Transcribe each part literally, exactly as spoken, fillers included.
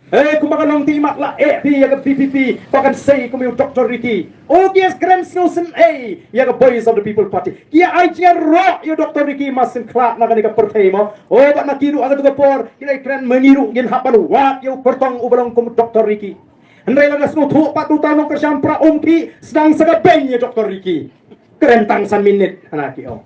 Eh, kumba ka long te i mat la eh phi ïa ka V P P ba kan sei kum ïa u Doctor Ricky. O ki ïa kren sngewsynei ïa ka Voice of the People Party. Ki ïa ai jingïaroh ïa u Doctor Ricky Masyngkhlad na kane ka pyrthei mo. O bad na ki ruh ha katu ka por ki la kren ma ngi ruh ngin hap ban wad ïa u kyrtong uba long kum u Doctor Ricky. Hynrei lada sngewthuh pat uta u nongkyrshan para um phi sdang sa ka beiñ ïa u Doctor Ricky. Kren tang san minit hana ki ong.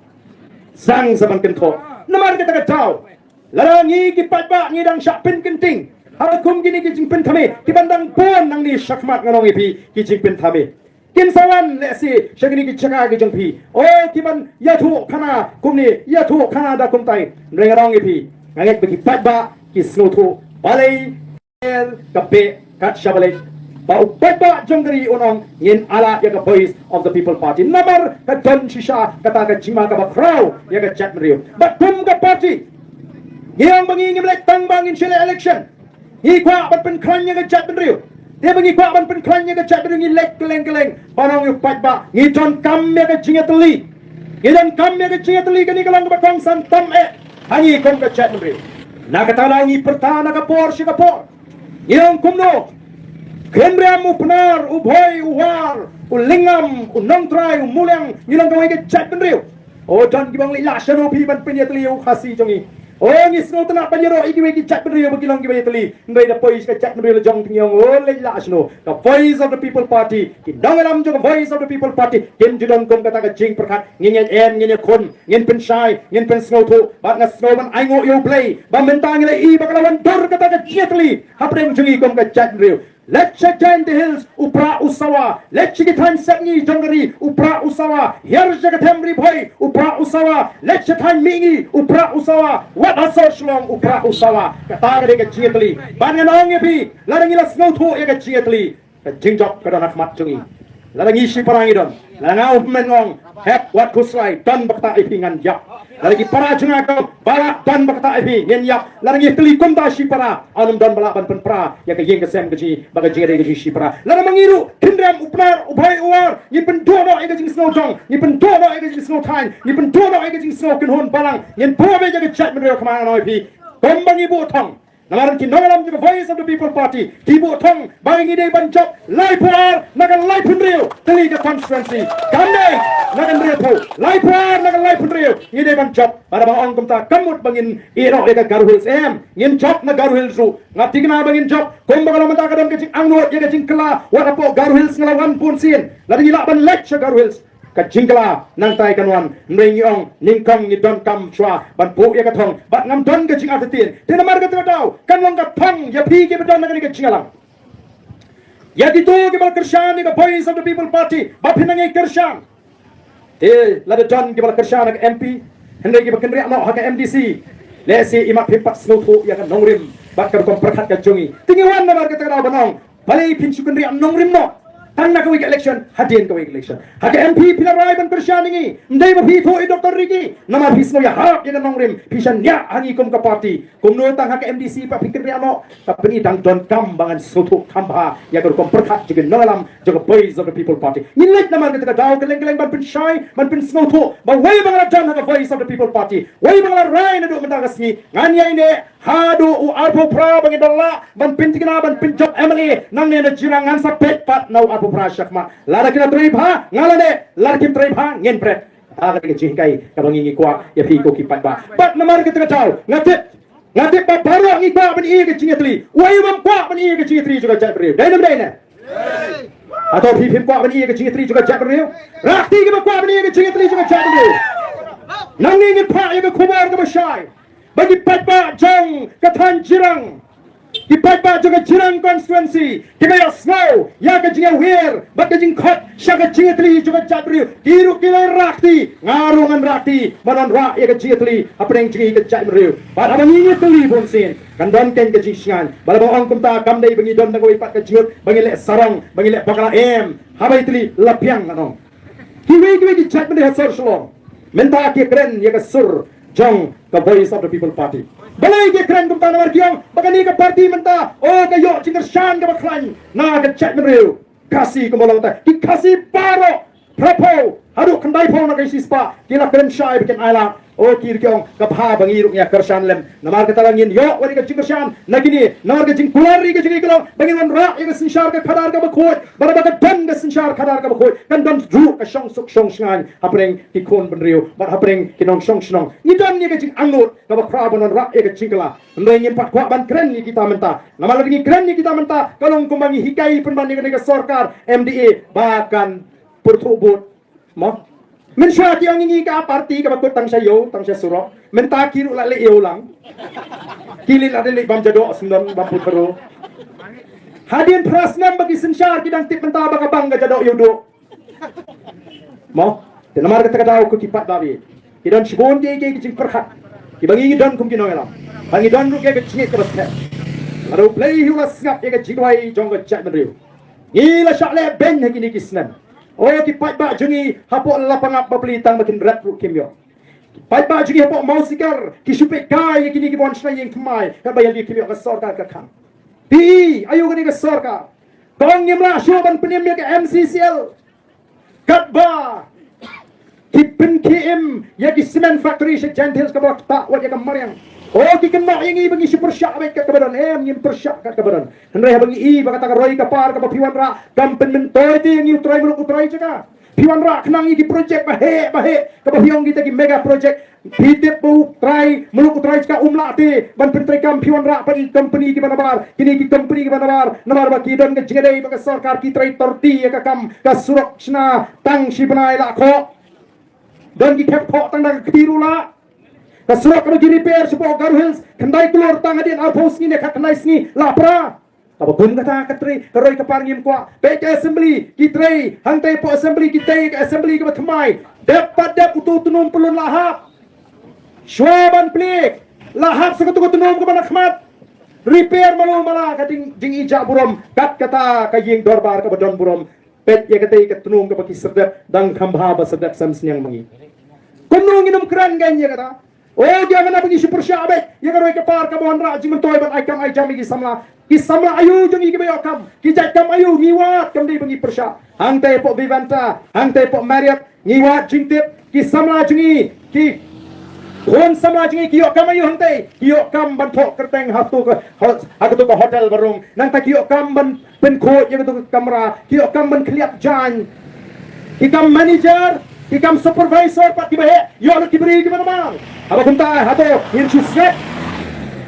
Sdang sa ban kynthoh. Namar kata ka daw. Lada ngi ki paidbah ngi dang shah pynkynting ha kum kine ki jingpynthame ki ban dang bun nangne shakhmat, ngan ong ïa phi, ki jingpynthame kin sa wan lehse sha kine ki jaka ki jong phi. O ki ban ïathuh khana kumne, ïathuh khana da kumtai. Hynrei ngan ong ïa phi, nga ngeit ba ki paidbah ki sngewthuh. Balei ka beh kat sha balei ba u paidbah jong ka ri un ong ngin ailad ïa ka Voice of the People Party? Namar ka don shisha kata ka jingma kaba khraw ïa ka jaitbynriew. Bad kum ka party ngi ong ba ngi ngim leit tang ba ngin shu leh election. Ngi kwah ban pynkhlaiñ ïa ka jaitbynriew. Te ba ngi kwah ban pynkhlaiñ ïa ka jaitbynriew ngi leit kylleng kylleng ban ong ïa u paidbah ngi donkam ïa ka jingïatylli. Ngi donkam ïa ka jingïatylli, kane ka long kaba kongsan tam eh ha ngi kum ka jaitbynriew. Na kata la ngi pyrta na ka por sha ka por. Ngi ong kumno? Khynriam, u Pnar, u Bhoi, u War, u Lyngngam, u Nongtrai, u Muliang, ngi long kawei ka jaitbynriew. O don kiba ong leit lah shano phi ban pynïatylli ïa u Khasi jong ngi. O ngi sngewtynnat ban ïaroh ïa kiwei ki jaitbynriew ba ki long kiba ïatylli. Hynrei da poi sha ka jaitbynriew la jong te ngi ong o leit lah shano. Ka Voice of the People Party, ki nongïalam jong ka Voice of the People Party kim ju don kum kata ka jingpyrkhat. Ngin ïa em, ngin ïakhun, ngin pynshai, ngin pynsngewthuh. Bad nga sngew ban ainguh ïa U Blei ba mynta ngi la ïohi ba ka la wan dur kata ka jingïatylli hapdeng jong ngi kum ka jaitbynriew. Leit sha Jaintia Hills u prah u sawa, leit sha ki thaiñ sepngi jong ka ri u prah u sawa, hiar sha ka them Ri Bhoi u prah u sawa, leit sha thaiñ mihngi u prah u sawa, wat ha sor Shillong u prah u sawa. Kata ka dei ka jingïatylli. Bad ngan ong ïa phi, lada ngi la sngewthuh ïa ka jingïatylli, ka jingjop ka don ha khmat jong ngi. Lada ngi shipara ngi don, lada nga u hynmen nga ong hep wat khuslai, don ba ktah ïa phi ngan ïap. Lada ki para jong nga ka ong ba lah, don ba ktah ïa phi ngin ïap. Lada ngi tylli kumta shipara, ym don ba lah ban pynpra ïa ka ïing ka sem ka jong ngi bad ka jingïadei ka jong ngi shipara. Lada ma ngi ruh Khynriam, u Pnar, u Bhoi, u War, ngi pynduh noh ïa ka jingsngew jong, ngi pynduh noh ïa ka jingsngew thaiñ, ngi pynduh noh ïa ka jingsngew kynhun balang, ngin buh beit ïa ka jaitbynriew, khnang ba ngi buh thong. Namar ki nongïalam jong ka Voice of the People Party ki buh thong ba ngi dei ban jop laiphew ar na ka laiphew hynriew tylli ka constituency. Kam dei na ka hynriewphew, laiphew ar na ka laiphew hynriew ngi dei ban jop. Bad haba ong kumta kam mut ba ngin ïeh noh ïa ka Garo Hills, em, ngin jop na Garo Hills ruh. Nga thikna ba ngin jop. Kumba ka long mynta ka don ka jingangnud ïa ka jingkylla, wat hapoh Garo Hills nga la wan bun sien. Lada ngi lah ban leit sha Garo Hills, ka jingkylla nangtai kan wan. Hynrei ngi ong nyngkong ngi donkam shuwa ban buh ïa ka thong. Bad ngam don ka jingartatien, te namar kata ka daw kan long ka thong ïa phi kiba don ha kane ka jingïalang, ïa kito kiba la kyrshan ïa ka Voice of the People Party ba phin nang ïa kyrshan. Te lada don kiba la kyrshan ha ka M P, hynrei kiba kynriah noh ha ka M D C, lehse imat phim pat sngewthuh ïa ka nongrim bad ka rukom pyrkhat ka jong ngi. Te ngi wan namar kata ka daw ban ong, balei phin shu kynriah nongrim noh tang na kawei ka election hadien kawei ka election? Ha ka M P phi la rai ban kyrshan ïa ngi, ym dei ba phi ithuh ïa u Doctor Ricky, namar phi sngew ïahap ïa ka nongrim, phi shaniah ha ngi kum ka party. Kumno tang ha ka M D C pat phi kynriah noh? Ka pyni dang donkam ba ngan sngewthuh kham bha ïa ka rukom pyrkhat jong ki nongïalam jong ka Voice of the People Party. Ngin leit namar kata ka daw kylleng kylleng ban pynshai, ban pynsngewthuh ba wei ba nga la don ha ka Voice of the People Party, wei ba nga la rai naduh mynta ka sngi, ngan ïaineh haduh u arphew phra ba ngin da lah ban pynthikna ban pynjop M L A nangne na Jirang. Ngan sa peit pat na u arphew phra shakhmat. Lada ki la trei bha nga la neh, lada kim trei bha ngin bret. Kata ka dei ka jinghikai kaba ngi ngi kwah ïa phi ko ki paidbah. Bad namar kata ka daw nga tip, nga tip ba baroh ngi kwah ban ïohi ïa ka jingïatylli. Uei bym kwah ban ïohi ïa ka jingïatylli jong ka jaitbynriew? Dei ne ym dei ne? Hato phi phim kwah ban ïohi ïa ka jingïatylli jong ka jaitbynriew? Rah kti kiba kwah ban ïohi ïa ka jingïatylli jong ka jaitbynriew. Nangne ngin phah ïa ka khubor kaba shai ba ki paidbah jong ka thaiñ Jirang, ki paidbah jong ka Jirang constituency kiba ïohsngew ïa ka jingïawer bad ka jingkhot sha ka jingïatylli jong ka jaitbynriew, ki ruh ki la rah kti, nga ruh ngan rah kti ban wanrah ïa ka jingïatylli hapdeng jong ngi ka jaitbynriew. Bad haba ngi ngi tylli bun sien kan don keiñ ka jingshngaiñ. Bad haba ong kumta kam dei ba ngi don da kawei pat ka jingmut ba ngi leh sarong, ba ngi leh bakla, em. Haba i tylli la biang, ngan ong. Kiwei kiwei ki jaitbynriew ha sor Shillong mynta ki kren ïa ka sur jong ka Voice of the People Party. Balei ki kren kumta? Namar ki ong ba kane ka party mynta, o, ka ïoh jingkyrshan kaba khlaiñ na ka jaitbynriew Khasi kumba long. Te ki Khasi baroh, phraphew haduh khyndaiphew na ka shispah, ki la kren shai ba kin ailad O ki ruh ki ong ka bha ba ngi ruh ngi ïa kyrshan lem. Namar kata ka ngin ïoh wat ïa ka jingkyrshan na kine, namar ka jingkular ri ka jong ngi ka long ba ngin wanrah ïa ka synshar ka khadar kaba khuid. Bad haba ka don ka synshar khadar kaba khuid kan don ruh ka shongsuk shongshngaiñ hapdeng ki khun bynriew bad hapdeng ki nongshong shnong. Ngi don ïa ka jingangnud kaba khraw ban wanrah ïa ka jingkylla. Hynrei ngim pat kwah ban kren ïa kita mynta. Namar lada ngi kren ïa kita mynta ka long kumba ngi hikai pynban ïa kane ka sorkar M D A ba kan pyrthuh bud. Mo. Mynshuwa ki ong ïa ngi ka party kaba kut tang sha ïew tang sha surok. Mynta ki ruh la leh ïew lang. Ki leh la leh bam jadoh syndon bam put baro. Hadien phra snem ba ki synshar ki dang tip mynta ba ka bang ka jadoh ïew duh. Mo. Te namar kata ka daw ko ki paidbah, ki don shibun ki ki ki jingpyrkhat kiba ngi ngi don kum ki nongïalam. Ba ngi don ruh ki ka jingit kaba step. Lada U Blei hi u la sngap ïa ka jingduwai jong ka jaitbynriew. Ngi la shah leh beiñ ha kine ki snem. O ki paidbah jong ngi hapoh Lapangap Bapli tang ba kin rep ruh kim ïoh. Ki paidbah jong ngi hapoh Mawsikar ki shu peit kai ïa kine ki ban shna ïing thymmai katba ïa ki kim ïoh ka sorkar ka khang. Phi i aïu kane ka sorkar? Ka ong ngim lah shuh ban pynim ïa ka M C C L. Katba ki pynkhie im ïa ki cement factory sha Jaintia Hills kaba ktah wat ïa ka mariang. O ki kynnoh ïa ngi ba ngi shu pyrshah beit kat kaba don, em ngim pyrshah kat kaba don. Hynrei haba ngi i ba kata ka roi ka par kaba phi wanrah kam pynmyntoi te ïa ngi u trai muluk u trai jaka. Phi wanrah khnang ïa ki project ba heh ba heh kaba phi ong kita ki mega project. Phi tip ba u trai muluk u trai jaka um lah te ban pyntreikam, phi wanrah pat ïa ki company kiba nabar, kine ki company kiba nabar, namar ba ki don ka jingïadei bad ka sorkar, ki trei torti ïa ka kam ka surok shna tang shi bnai la khoh. Don ki khep khoh tang da ka kti ruh lah. Ka surok kaba ki repair shapoh Garo Hills khyndai klur tang hadien arphew sngi ne khatkhyndai sngi la pra. Kaba bun kata ka trei ka roi ka par ngim kwah. Peit ka assembly ki trei hangtei hapoh assembly, ki tei ka assembly kaba thymmai. Dep pat dep uto u tnum pyllun la hap. Shuwa ban plie la hap sa kato ka tnum kaba na khmat. Repair malu mala ka jing, jingijah burom kat kata ka ïing dorbar kaba don burom. Peit ïa katei ka tnum kaba ki syrdep dang kham bha ba syrdep sem sniang ma ngi. Kumno ngin ym kren kein ïa kata? O, ki ong hana ba ngi shu pyrshah beit ïa ka roi ka par kaba wanrah jingmyntoi ban ai kam ai jam ïa ki samla. Ki samla aïu jong ngi kiba ïoh kam? Ki jait kam aïu? Ngi wad, kam dei ba ngi pyrshah. Hangtei hapoh Vivanta, hangtei hapoh Marriott, ngi wad jingtip. Ki samla jong ngi, ki khun samla jong ngi ki ïoh kam aïu hangtei? Ki ïoh kam ban thoh kyrteng ha kato ka, ha, ha kato ka hotel ba rung. Nangta ki ïoh kam ban pynkhuid ïa kato ka kamra, ki ïoh kam ban khylliap jaiñ. Ki kam manager, ki kam supervisor pat kiba heh, ïoh lut ki briew kiba namar. Haba kumta hato ngin shu sngap?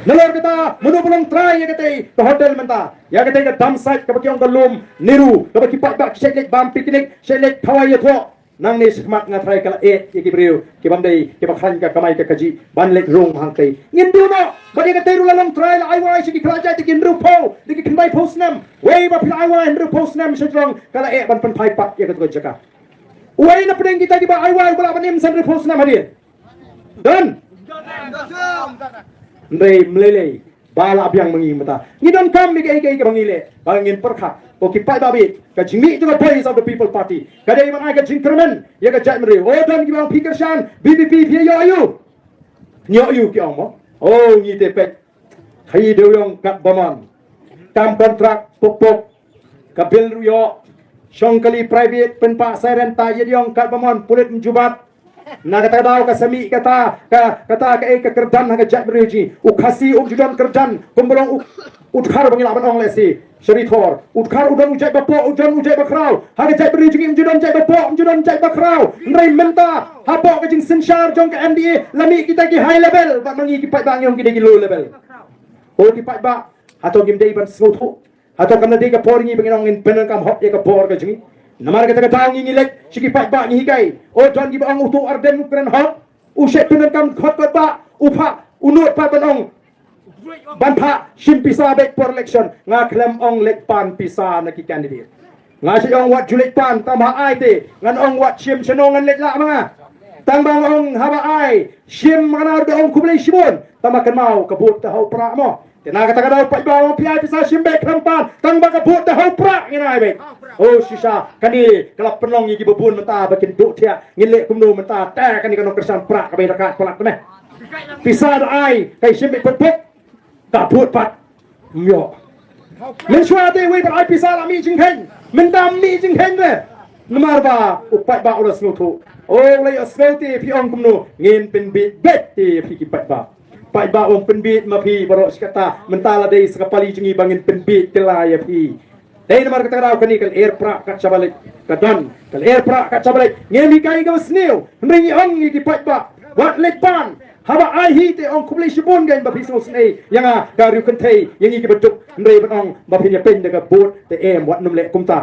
Nalor kata mano ba long trai ïa katei ka hotel mynta, ïa katei ka dump site kaba ki ong ka lum Nehru, kaba ki paidbah ki shait leit bam picnic, shait leit thawai ïathoh. Nangne shakhmat nga tharai ka la eh ïa ki briew kibym dei, kiba khlaiñ ka kamai ka kajih ban leit rung hangtei. Ngin duh noh ba ïa katei ruh la long trai, la ai wai sha ki khlajai da ki hynriewphew, da ki khyndaiphew snem. Wei ba phi la ai wai hynriewphew snem sha jrong, ka la eh ban pynphai pat ïa kato ka jaka. Uwei na pdeng kita kiba ai wai uba lah ban im san hynriewphew snem hadien? Don. Hynrei mlei lei ba la biang ma ngi mynta. Ngi donkam ïa kaei kaei kaba ngi leh ba ngin pyrkhat. Ko ki paidbah, ka jingmih jong ka Voice of the People Party ka dei ban ai ka jingkyrmen ïa ka jaitbynriew. O don kiba ong phi kyrshan B B P, phi ïoh aïu? Ngi ïoh aïu ki ong mo? O ngi te peit. Khaïi dewïong katba mon. Kam kontrak puk puk. Ka bil ruh ïoh. Shong kali private pynpah siren ta ïa dewïong katba mon, pulit mjubat. Na kata ka daw ka sa mih kata ka, kata kaei, ka kyrdan ha ka jaitbynriew jong ngi. U Khasi um ju don kyrdan kumba long u, u Dkhar ba ngi lah ban ong lehse. Shari thor. U Dkhar u don u jait ba poh, u don u jait ba khraw. Ha ka jaitbynriew jong ngi um ju don jait ba poh, um ju don jait ba khraw. Hynrei mynta hapoh ka jingsynshar jong ka N D A la mih kita ki high level bad ma ngi ki paidbah ngi ong ki dei ki low level. O ki paidbah, hato ngim dei ban sngewthuh? Hato kam la dei ka por ngi ba ngin ong ngin pyndonkam hok ïa ka bor ka jong ngi? Namar kata ka daw ngi ngi leit sha ki paidbah ngi hikai. O don kiba ong uto u Ardent u kren hok, u shait pyndonkam hok katba u phah, u nud pat ban ong ban phah shim pisa beit por election. Nga khlem ong leit pan pisa na ki candidate. Nga shait ong wat ju leit pan, tang ba ai te ngan ong wat shim, shano ngan leit lah ma nga? Tang ba nga ong haba ai shim ma nga ruh da ong khublei shibun, tang ba kynmaw ka vote te ha u prah mo. Te na kata ka daw paidbah, ong phi ai pisa shim beit khlem pan, tang ba ka vote te ha u prah ngin ai beit. O shisha kane ka la pynlong ïa kiba bun mynta ba kin duh thiah, ngin leh kumno mynta? Te kane ka nongkyrshan prah kaba ïa ka palat te me. Pisa da ai, ka shim beit puk puk. Ka vote pat ym ïoh. Mynshuwa te wei ba ai pisa la mih jingkheiñ, mynta ym mih jingkheiñ re. Namar ba u paidbah u la sngewthuh. O, la ïohsngew te phi ong kumno, ngin pynbiej beit te phi ki paidbah. Paidbah ong pynbiej ma phi baroh shi katta, mynta la dei sa ka pali jong ngi ba ngin pynbiej te la ïa phi. Dei namar kata ka daw kane ka lyer prah kat shaba leit ka don, ka lyer prah kat shaba leit. Ngim hikai kaba sniew, hynrei ngi ong ïa ki paidbah, wat leit pan. Haba ai hi te ong khublei shibun kein ba phi sngewsynei ïa nga ka riew kynthei, ïa ngi kiba duk, hynrei ban ong ba phin ïa pyn da ka vote te em, wat nym leh kumta.